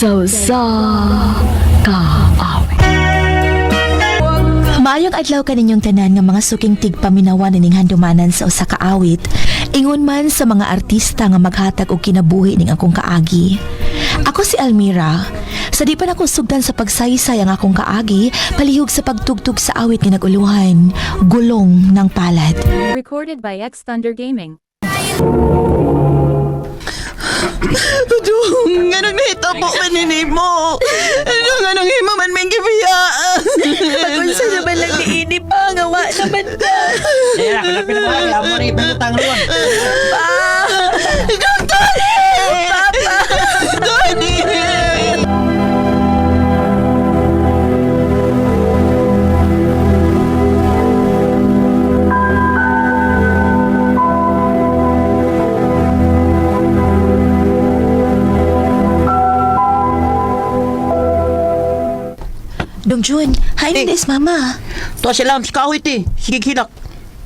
Sa usa ka awit. Maayong adlaw kaninyong tanan nga mga suking tigpaminawan ining handumanan sa usa ka awit. Ingon man sa mga artista nga maghatag og kinabuhi ning akong kaagi. Ako si Almira. Sa di pa nako sugdan sa pagsaysay ang akong kaagi, palihog sa pagtugtog sa awit nga naguluhan, Gulong ng Palad. Recorded by X Thunder Gaming. Dong, anong nahitabo man ni mo? Anong anong himo man may gibiyaan? Magunsa naman lang ni ini pa, nga wa naman ta. Kaya, kalapin mo lang. Amo na ipangutang luwan. Pa! Dong, Tony! Papa! Tony! Dong Jun, hi Eh. is mama. Tuwa sila sa kawit eh. Sige, hilak.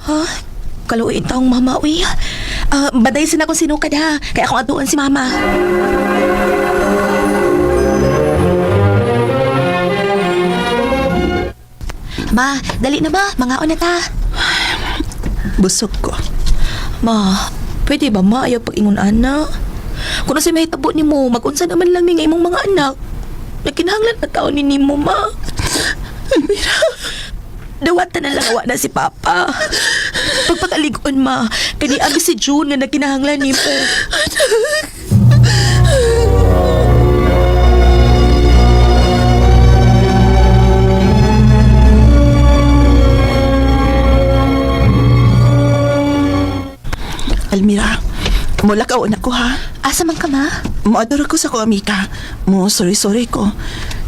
Ha? Kaluoy taong mama, uy. Ah, baday sin akong sinukad ha. Kaya akong atuon si mama. Ma, dali na ba? Mangaon na ta. Busog ko. Ma, pwede ba ma? Ayaw pag-ingon ana. Kung sa may tabo ni mo, mag-unsa naman lang ni nga imong mga anak. Nagkinahanglan na taon ni nimo, ma. Almira, Dawatan na lang awa na si Papa. Pagpakaligon, ma. Kani abi si June nga nagkinahanglan nimo. Almira, mula ka una ko ha. Asa man ka, ma? Moador ko sa ko amika. Mo sorry sorry ko.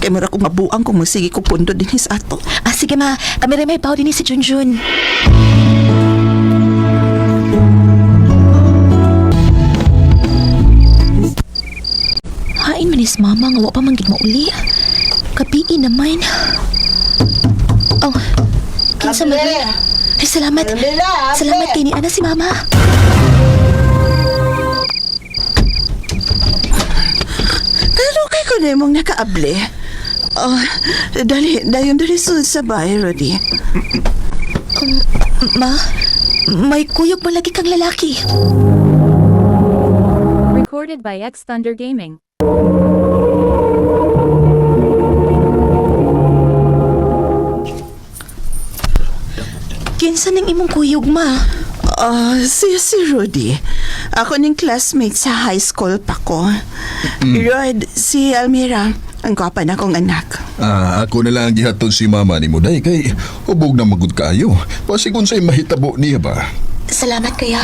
Kay mura ko mabuang kung musigi ko pundo din sa ato. Ah, sige, ma. Kami rin may baw din ni si Junjun. Hain man is mama nga wa pa man gid mauli. Kapiin naman. Oh, kinsa man ni? Ay, salamat. Salamat kay ni Ana si mama. Pero kay ko na imong nakaable. Oh, dali, dayon dali sud sa bahay, Rudy. Ma, may kuyog mo lagi kang lalaki. Recorded by X Thunder Gaming. Kinsa ning imong kuyog, ma? Ah, si Rudy. Ako ning classmate sa high school pa ko. Rod, si Almira, ang gwapa na kong anak. Ah, ako na lang ang gihatod si mama ni Muday kay hubog na magud kaayo. Pasig unsay mahitabo niya ba? Salamat kaya.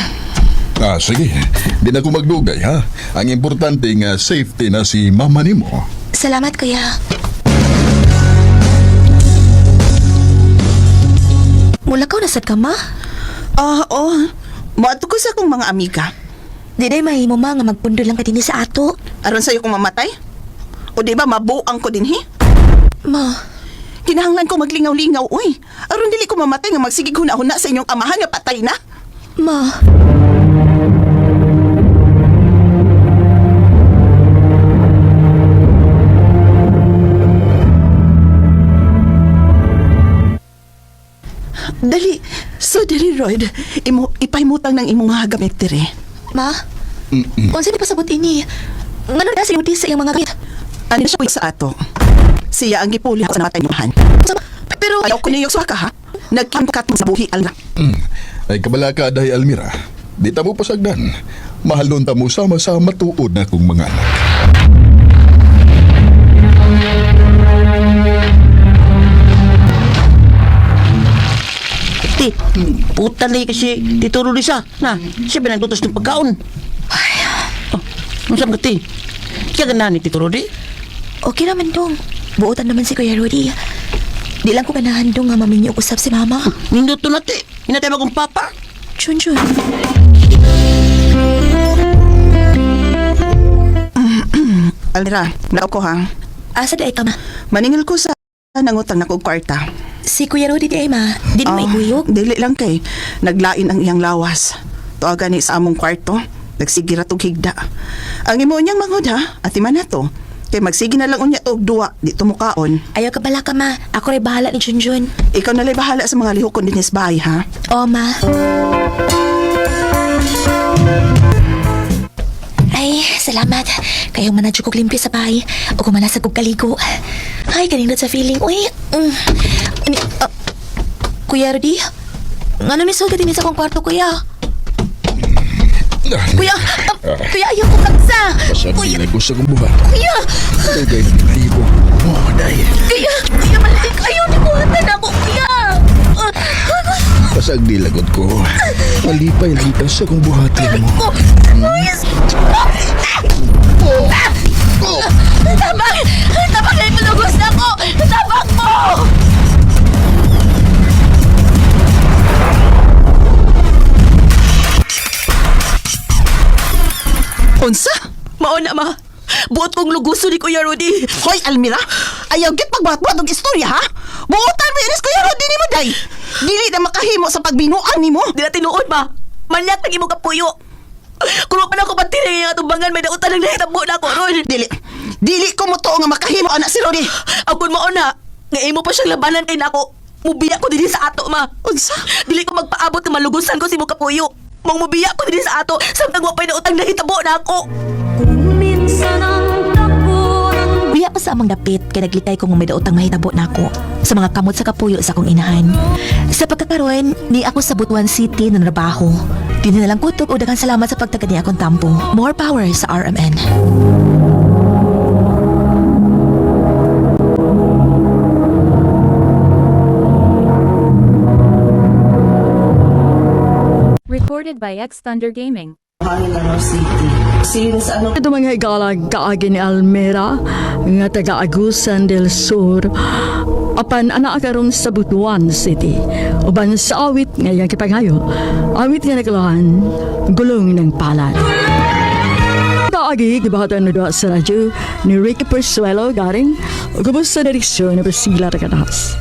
Ah, sige. Di na ko magdugay ha. Ang importante nga safety na si mama nimo. Salamat kuya. Mula ka nasad ka ma? Ah, oh. Moadto ko sa akong mga amiga. Di day mahimo ma nga magpundo lang ka dinhi sa ato. Aron sa'yo kong mamatay? O di ba mabuang ko din, he? Ma, Kinahanglan ko maglingaw-lingaw, uy. Aron dili ko mamatay nga magsigig huna-huna sa inyong amahan nga patay na. ma. Dali. So, dali, Rod. Imo, ipahimutang ng imong mga gamit dire. Ma? Unsa ni pasabot ini? Ngano na si Rudy sa iyang mga gamit? Ano siya sa ato? Siya ang gipuli sa namatay niyo. Sa- Pero Ayaw ko niyong suwaka, ha? Nagkamkat mo sa buhi, Alna. Ay kabala ka dahi Almira. Di ta mo pasagdan. Mahalon ta mo sama sa matuod na kong mga anak. Ti, puta na kasi Tito Rudy siya. Na, siya binaglutos ng pagkaon. Ay, oh, ano sabi ka, ti? Kaya ganahan ni Tito Rudy? okay naman dong. Buotan naman si Kuya Rudy. Di lang ko ganahan dong nga maminyo og usab si Mama. Ninduto na, ti. Hinatay mo akong papa. Junjun. Almira, nao ko ha. Asa di ay ka ma? Maningil ko sa nangutang na kog kwarta. Si Kuya Rudy di ay ma. Di na Ah, maikuyog. Dili lang kay naglain ang iyang lawas. Tuwa gani sa among kwarto, nagsigira tog higda. Ang imo niyang mangod ha, ati man na to. Kay magsige na lang unya og duwa, di tumukaon. Ayaw ka bala ka, ma. Ako rin bahala ni Junjun. Ikaw na lang bahala sa mga lihokon din sa bahay, ha? Oo, ma. Ay, salamat. Kayo man na kog limpyo sa bahay. O kumanasa kog kaligo. Ay, kanindot sa feeling. Uy, Kuya Rudy, ngano misol ka din sa akong kwarto, kuya? Kuya, kuya, ayaw ko kaksa. Pasag Kuya, di ko sa kong buhat. kuya, Dagay libo. Oh, day. kuya, kuya, malik. Ayaw ni buhatan ako, kuya. Pasag di lagot ko. Malipay lang ka sa kong buhatin mo. Ko, Luis! Tabang! Tabang na ipalugos na ako! Tabang mo! Unsa? Mauna ma! Buot kong luguso ni Kuya Rudy! Hoy, Almira! Ayaw git pagbuhat-buhat og istorya, ha? Buotan mo inis Kuya Rudy nimo, day! Dili na makahimo sa pagbinuang nimo. Di na tinuod ma! Manyak nang imong kapuyo! Kung pa na ako pagtiri nga tumbangan, may dautan lang nahitabo na ako ron! Dili. Dili ko mo nga makahimo anak si Rudy. Akon mauna, nga imo pa siyang labanan kay nako. Mubiya ko dinhi sa ato ma. Unsa? Dili ko magpaabot na malugusan ko si mo kapuyo. Mong mubiya ko dinhi sa ato, samtang wa pa'y nautang nahitabo na ako. Biya pa sa amang dapit kay naglikay ko nga may daotang mahitabo nako sa mga kamot sa kapuyo sa akong inahan. Sa pagkakaroon, ni ako sa Butuan City na trabaho. Dinhi na lang kutob o daghang salamat sa pagtagad ni akong tampo. More power sa RMN. Recorded by X Thunder Gaming. Ito mga higalag kaagi ni Almera nga taga Agusan del Sur apan ana karon sa Butuan City uban sa awit nga iyang kipangayo awit nga naglahan gulong ng palad. Kaagi gibahatan na doa sa radyo ni Ricky Persuelo garing gubos sa direksyon ni Priscilla Racadahas.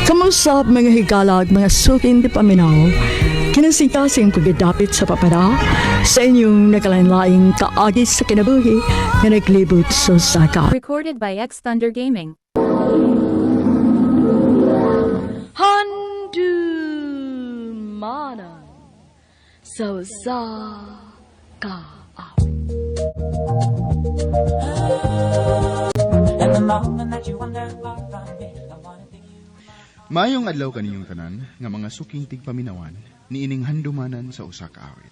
Kamusap mga higalag, mga sukin di paminaw, kinasingkasing pagdadapit sa papara sa inyong nagkalain-laing kaagi sa kinabuhi nga naglibot sa saka. Recorded by X Thunder Gaming. Handumanan sa usa ka awit. Maayong adlaw kaninyong tanan nga mga suking tigpaminawan niining handumanan sa usa ka awit.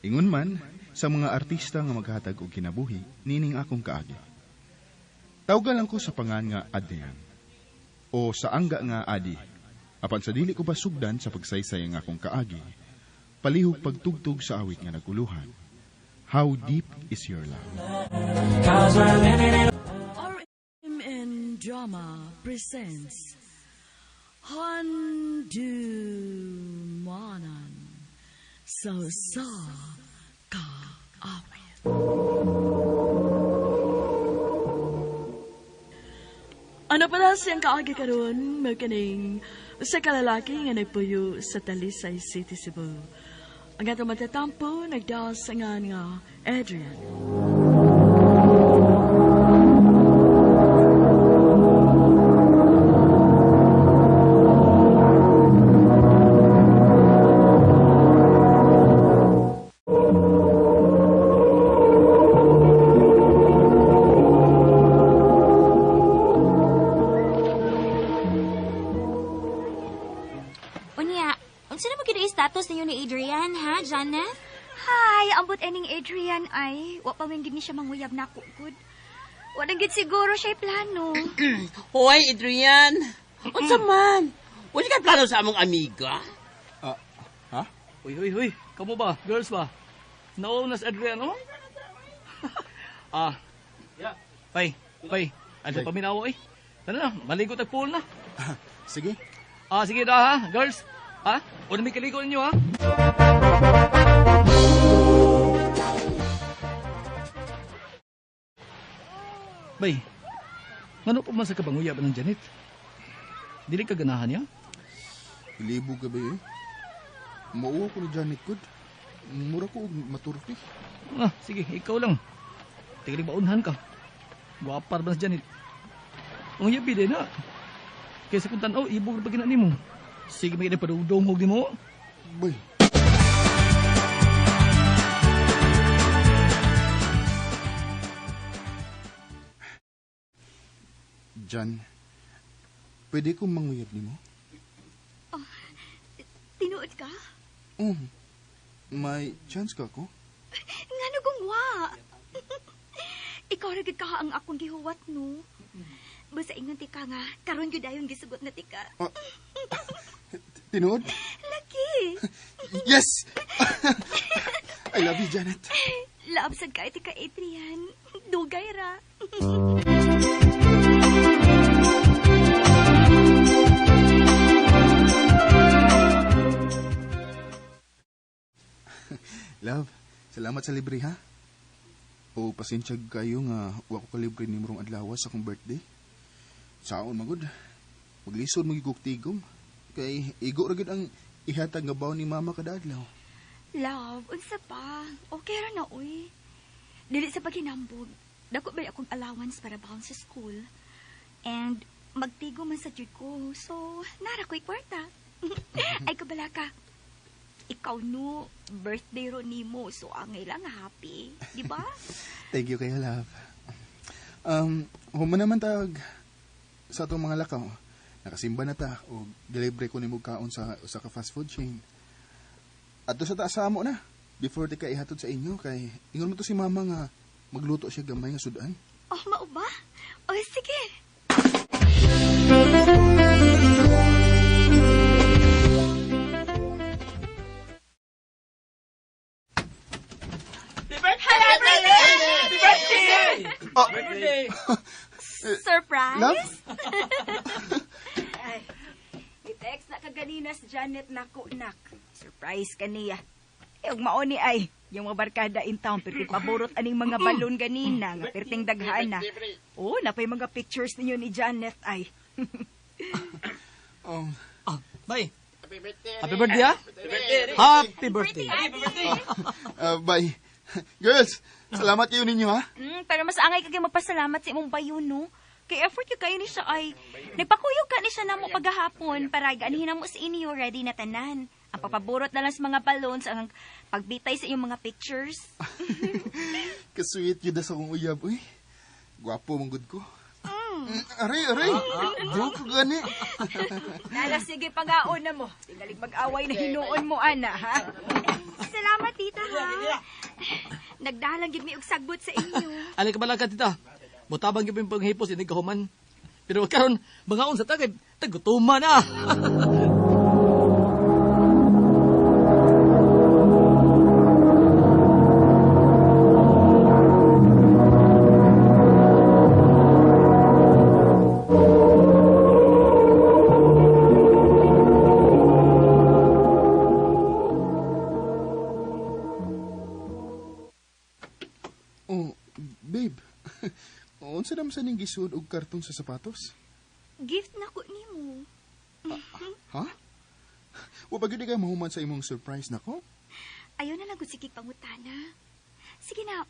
Ingon man sa mga artista nga maghatag og kinabuhi niining akong kaagi. Tawgan lang ko sa pangan nga Adrian o sa angga nga Adi. Apan sa dili ko basugdan sa pagsaysay ang akong kaagi, palihog pagtugtog sa awit nga naguluhan. How deep is your love? RMN Drama presents Handumanan sa usa ka awit. Ano pala siyang kaagi karon mao kaning usa ka lalaki nga nagpuyo sa Talisay City, Cebu. Ang atong matatampo nagdaos sa ngan nga Adrian. Unya, unsa na mo status ninyo ni Adrian, ha, Janeth? Hi, ambot ening Adrian ay wa pa man gid ni siya manguyab nako gud. Wa nang gid siguro siya plano. Hoy, Adrian! Unsa man? Wala ka plano sa among amiga? Ha? Uy, uy, uy. Kamu ba? Girls ba? Nauna si Adrian, oh? ah. Pay, pay. Ano pa paminawa, eh. Tara na, maligo tag pool na. Sige. Ah, sige na, ha, girls. Ha? Una may kaligo ninyo, ha? Bay, ngano pa man sa kabanguyab ng Janet? Dili ka ganahan niya? Libo ka ba eh? Mauwa ko ni Janet good. Mura ko og maturti. Ah, sige, ikaw lang. Tigilig maunhan ka. Gwapar ba si Janet? Ang yabi din na. Kaysa kung tanaw, ibog na pag nimo. Sige, may padugdungog ni mo. Boy. Jan, pwede kong manguyab nimo? Oh, tinuod ka? Oh, may chance ka ko? Ngano kung wa? Ikaw ra gid ka ang akong gihuwat no. Basta ingon ti ka nga, karon gyud dayon gisugot na ti ka. Oh, tinuod? Laki. Yes! I love you, Janet. Love sad kay ti ka, Adrian. Dugay ra. Love, salamat sa libre ha. O pasensya kayo nga wa ko kalibre ni murong adlaw sa akong birthday. Saon magud. Maglisod magigok tigom. Kay igo ra gyud ang ihatag nga baon ni mama kada adlaw. Love, unsa pa? Okay ra na uy. Dili sa paghinambog. Dako ba akong allowance para baon sa school? And magtigo man sa jud ko. So, nara ko'y kwarta. Ay kabala ka. Ikaw no, birthday ro nimo. So, angay lang happy. Di ba? Thank you kayo, love. Human naman tag sa atong mga lakaw. Nakasimba na ta o delivery ko nimo kaon sa usa ka fast food chain. Adto sa taas sa amo na. Before ti ka ihatod sa inyo kay ingon mo to si mama nga magluto siya gamay nga sudan. Oh, mao ba? Oh, sige. Happy birthday! Oh. Birthday! Surprise? Love? Ay, i-text na kaganina si Janet nako nak. Surprise ka niya. Eh, ug mao ni ay, yung mga barkada in town, perti paborot aning mga balon ganina, nga perting daghana. Oh, napay mga pictures ninyo ni Janet ay. Ah, bye. Happy birthday, ha? Happy birthday. Happy birthday. Bye. Girls, salamat kayo ninyo ha. Pero mas angay kag magpasalamat sa imong bayo no. Kay effort gyud kayo ni siya ay. Nagpakuyog ka ni siya namo paghahapon para ganihin namo sa inyo ready na tanan. Ang papaborot na lang sa mga balloons ang pagbitay sa iyong mga pictures. Kasweet yun sa akong uyab, uy. Gwapo mong good ko. Aray, aray. Joke ko gani. Nala, sige, pangaon na mo. Tingalig mag-away na hinuon mo, ana, ha? Salamat tita ha. Nagdalang gyud mi og sagbot sa inyo. Alay ka bala ka, tita. Mutabang yung panghipos, hindi ka human. Pero karon, mangaon sa tagay, tagutuma na. Oh, babe. Unsa naman sa ning gisuod og karton sa sapatos? Gift na ko nimo. Ha? Wa pa gyud kay mahuman sa imong surprise nako? Ayaw na lang gud sige pangutana. Sige na,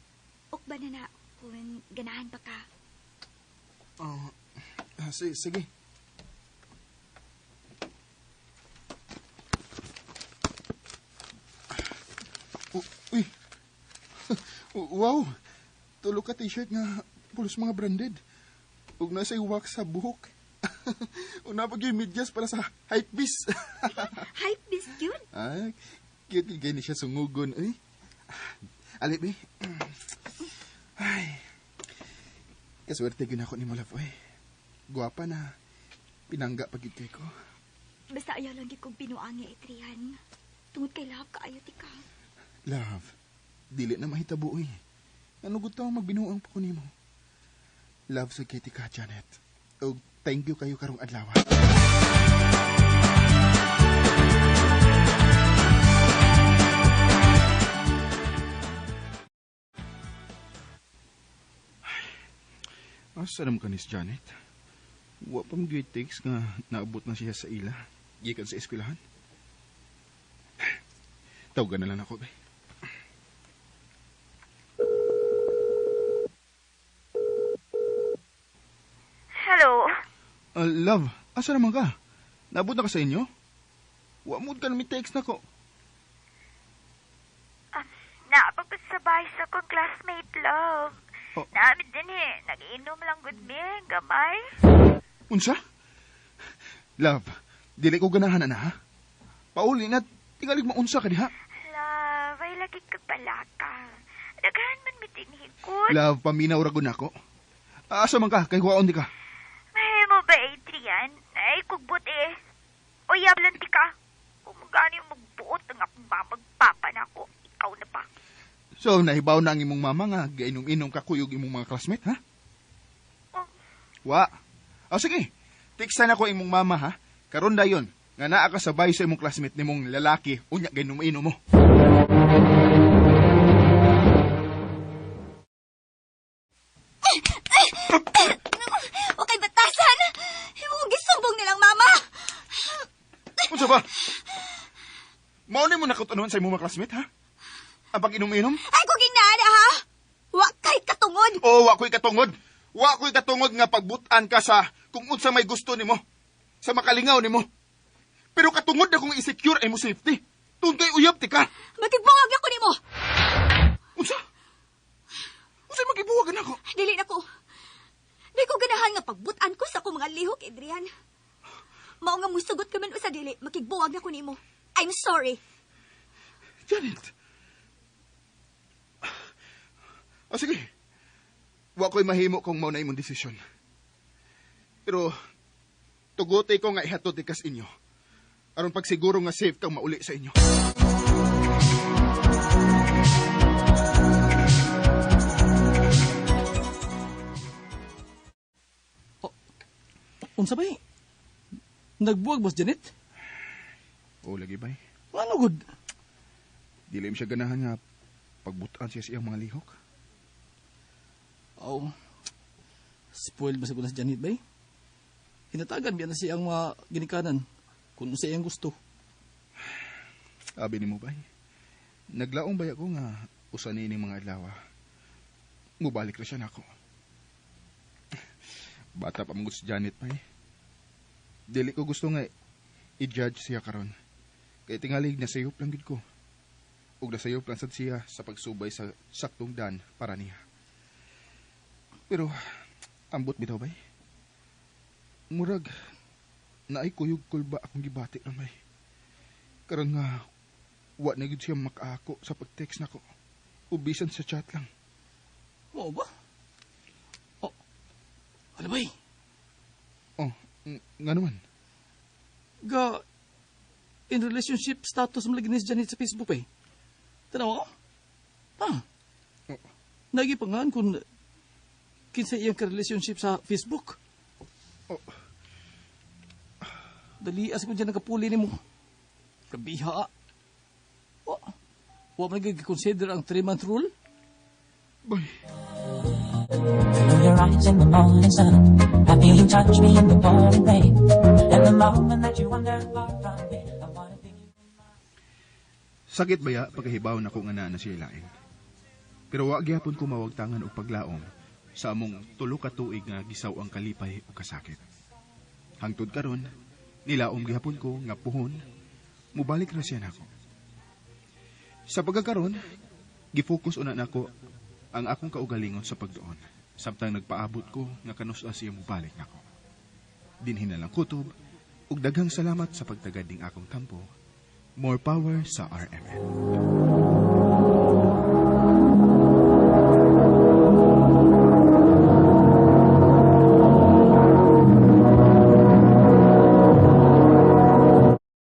ukba na na kung ganahan pa ka. Oh, sige. Uy. Wow. Tulo ka t-shirt nga pulos mga branded. Ug nasa wax sa buhok. Una pag yung medyas para sa hype beast. Hype beast yun? Ay, cute yung gani siya sungugon. Uy. Ali, be. Ay. Kaswerte yun ako ni mo, love. Uy. Guwapa na. Pinangga pag yun kay ko. Basta ayaw lang kong pinuangi, Adrian. Tungod kay love, kaayo ti ka. Love, dili na mahitabo, uy. Ano gusto ang magbinuang pa ko nimo? Love sa Kitty ka, Janet. Og thank you kayo karong adlaw. Asa naman ka ni Janet? Wa pa mo text nga naabot na siya sa ila. Gikan sa eskwelahan. Tawagan na lang ako, be. Love, asa naman ka? Nabot na ka sa inyo? Wa mood ka na may text na ko. Naapagpasabay sa akong classmate, love. Oh. Naamit din eh. Nag-inom lang gud mi, gamay. Unsa? Love, dili ko ganahan na ha. Pauli na, tingalig maunsa ka diha. Love, ay lagi ka palaka. Daghan man mi dinhi gud. Love, paminaw ra gud nako. Asa man ka? Kay kuwaon di ka. Mahimo ba, Adrian? Ay, kugbot eh. O yablan ti ka. Kung magani magbuot ang akong mamagpapa na ako, ikaw na pa. So, nahibaw na ang imong mama nga gainom-inom ka kuyog imong mga classmate, ha? Oh. Wa. O sige, teksta na ko imong mama, ha? Karon dayon, nga naa ka sabay sa imong classmate nimong lalaki, unya gainom-inom mo. Okay, batasan! Himo kong gisumbong nilang mama! Unsa ba? Mao ni mo nakatunuan sa imong mga classmate, ha? Ang pag-inom-inom? Ay, kung ginaana, ha? Wa kay katungod! Oo, wa ko'y katungod. Wa ko'y katungod nga pagbutan ka sa kung unsa may gusto nimo, sa makalingaw nimo. Pero katungod na kung i-secure ay mo safety. Tungkol kay uyab ti ka. Magigbuwag ako nimo! Unsa? Unsa magibuwagan ako? Dili na ko. Di ko ganahan nga pagbutan ko sa akong mga lihok, Adrian. Mao nga musugot ka man o sa dili, makigbuwag na ko nimo. I'm sorry. Janet. O sige. Wa ko'y mahimo kung mao na imong desisyon. Pero tuguti ko nga ihatod ikas inyo. Aron pagsiguro nga safe kang mauli sa inyo. Unsa ba eh? Nagbuwag, Boss Janet? O lagi bay. Ano good? Dili mo siya ganahan nga pagbutan siya sa iyang mga lihok. Oh, spoiled ba sa si Janet bay? Hinatagan biya na siya ang mga ginikanan kung unsa iyang gusto. Abi nimo bay. Naglaong bay ako nga usa ni mga adlaw. Mubalik ra siya nako. Bata pa man gud si Janet bay. Dili ko gusto nga i-judge siya karon. Kay tingalig na sayop lang gid ko. Ug nasayop lang sad siya sa pagsubay sa saktong dan para niya. Pero ambot bitaw bay. Murag naay kuyog kulba akong gibati ron bay. Karon nga wa na gid siya makaako sa pag-text nako. O bisan sa chat lang. Mao ba? Oh, ano bay? Oh, nga naman. Ga, in relationship status mo lagi ni si Janet sa Facebook eh. Tanaw ako? Ah. Oh. Nagipangan kung kinsa iyang ka-relationship sa Facebook. Oh. Dali, as ko dyan nagkapuli ni mo. Kabiha. Wa, wa man consider ang 3-month rule? Bay. Feel your eyes in the morning sun. I feel you touch me in the pouring rain. And the moment that you wander far from me, I wanna be. Sakit baya pagkahibaw nako nga naa na siya lain. Pero wa gyapon ko mawagtangan og paglaom sa among tulo ka tuig nga gisaw ang kalipay ug kasakit. Hangtod karon, nilaom gihapon ko nga puhon mubalik ra siya nako. Sa pagkakaron, gifocus una nako ang akong kaugalingon sa pagduon. Samtang nagpaabot ko nga kanus-a siya mubalik nako. Dinhi na lang kutob ug daghang salamat sa pagtagad ning akong tampo. More power sa RMN.